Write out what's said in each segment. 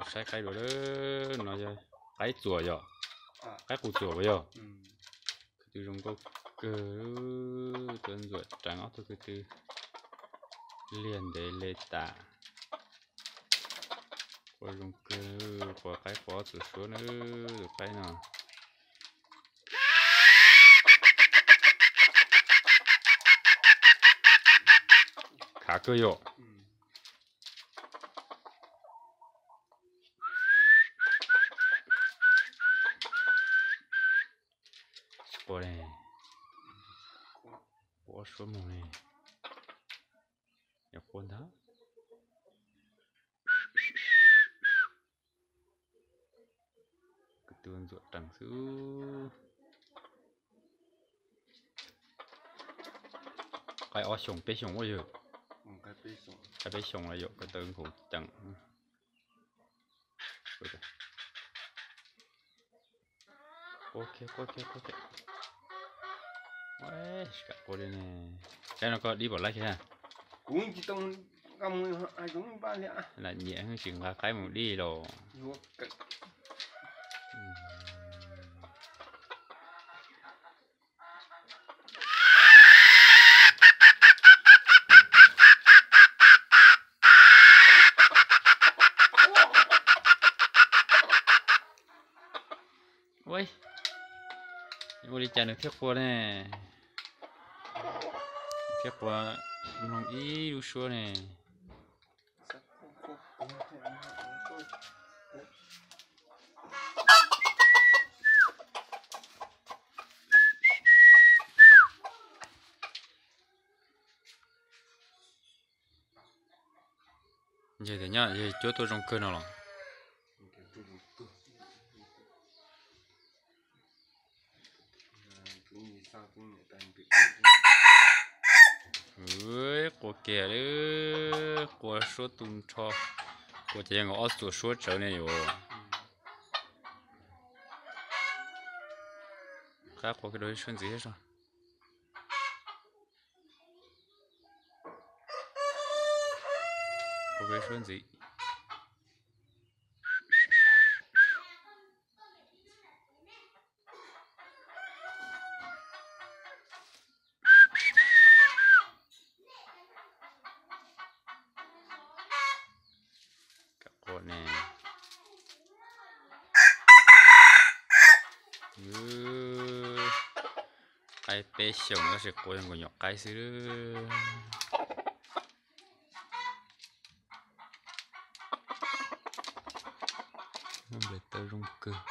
Saib qaib dua, no yog qaib txuas yom, qaib qus txuas puas yog? Ko tw zoo nkauj kawg, tuaj ntxuam reev ob tug ko tw liag ntev le tas. Qua zoo kawg, qua qaib qua ob txuas suab na, tus qaib no. Khav kawg yom. Tsis qua ne, qua ob suab mus ne, yog qua ntag. Ko tw ntxuam reev xwb. Qaib ob xyoos peb xyoos ua yog, qaib peb xyoos los yog ko tw nkaus ceem. Qua kiag, qua kiag, qua kiag. Tsis kam qua li ne. Saib no koj dib pom laib kiag. Kuv tsis tau nqa mus, lam nyiam tsis nqa qaib mus dib los. Ua li cas nws thiaj qua ne? Thiaj qua mloog ib lub suab ne. Yog tias nyob yog cuab tuaj zoo kawg no los. Qua kiag li, qua suab tu nrho, qua ces yog nkaus ob txuas suab tsawv ne yuav. Qab qua kiag dua suab ntxiv thiab so. Qua kiag suab ntxiv. Qua ne, qaib peb xyoos tab sis qua zoo nkaus nyuam qaib xwb. Nplawg taw zoo kawg.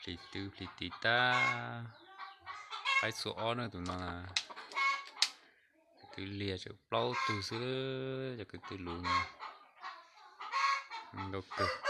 Plis tw plis tiv tag. Qaib txhua ob na tus no na. Ko tw liag tseem plaub tug xwb, cov ko tw luv no. Nkauj kawg.